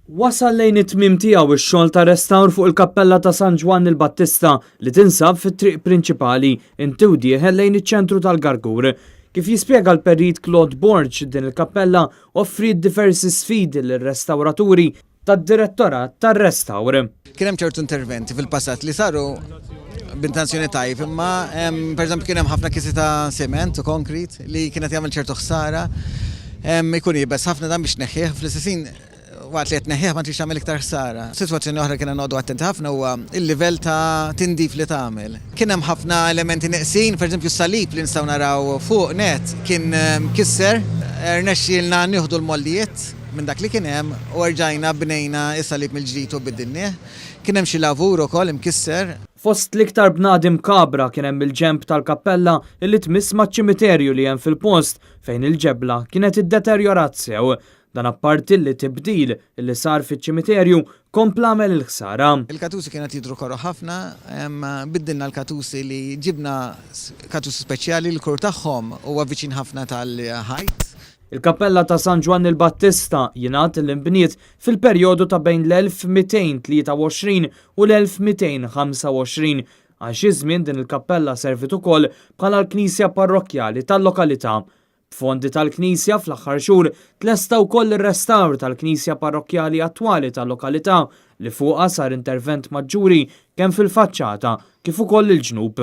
Wasal lejn it-tmiem tiegħu x-xogħol ta' restawr fuq il-Kappella ta' San Ġwann il-Battista li tinsab fit-triq prinċipali inti u dieħel lejn iċ-ċentru tal-Gargur. Kif jispjega l-Perit Claude Borg, din il-kappella offriet diversi sfidi lir-restawraturi tad-Direttorat tar-Restawr. Kien hemm ċertu interventi fil-passat li saru b'intenzjoni tajb, imma pereżempju kien hemm ħafna kisi ta' siment u konkrit li kienet jagħmel ċertu ħsara. Ikun iebes ħafna dan biex tneħħih, fl-istess ħin waqt li qed tneħħih ma tridx tagħmel iktar ħsara. Sitwazzjoni oħra li kienna noqogħdu attenti ħafna huwa l-livell ta' tindif li tagħmel. Kien hemm ħafna elementi neqsin, pereżempju s-salib li nistgħu naraw fuq nett kien mkisser. Rnexxielna nieħdu l-mollijiet minn dak li kien hemm u erġajna bnejna s-salib mill-ġdid u biddilnieh. Kien hemm xi lavur ukoll imkisser. Fost l-iktar bnadi mkabra kien hemm il-ġenb tal-kappella li tmiss maċ-ċimiterju li hemm fil-post fejn il-ġebla kienet iddeterjorat sew. Dan apparti li tibdil li sar fiċ-ċimiterju kompla għamel il-ħsara. Il-katusi kienet jidhru koroh ħafna, biddilna l-katusi li ġibna katusi speċjali li l-kulur tagħhom huwa viċin ħafna tal-ħajt. Il-kappella ta' San Ġwann il-Battista jingħad li nbniet fil-perjodu ta' bejn l-1223 u l-1225. Għal xi żmien din il-kappella serviet ukoll bħala l-knisja parrokkjali tal-lokalità. B'fondi tal-Knisja fl-aħħar xhur tlesta wkoll ir-restawr tal-knisja parrokkjali attwali tal-lokalità li fuqha sar intervent maġġuri kemm fil-faċċata kif ukoll il-ġnub.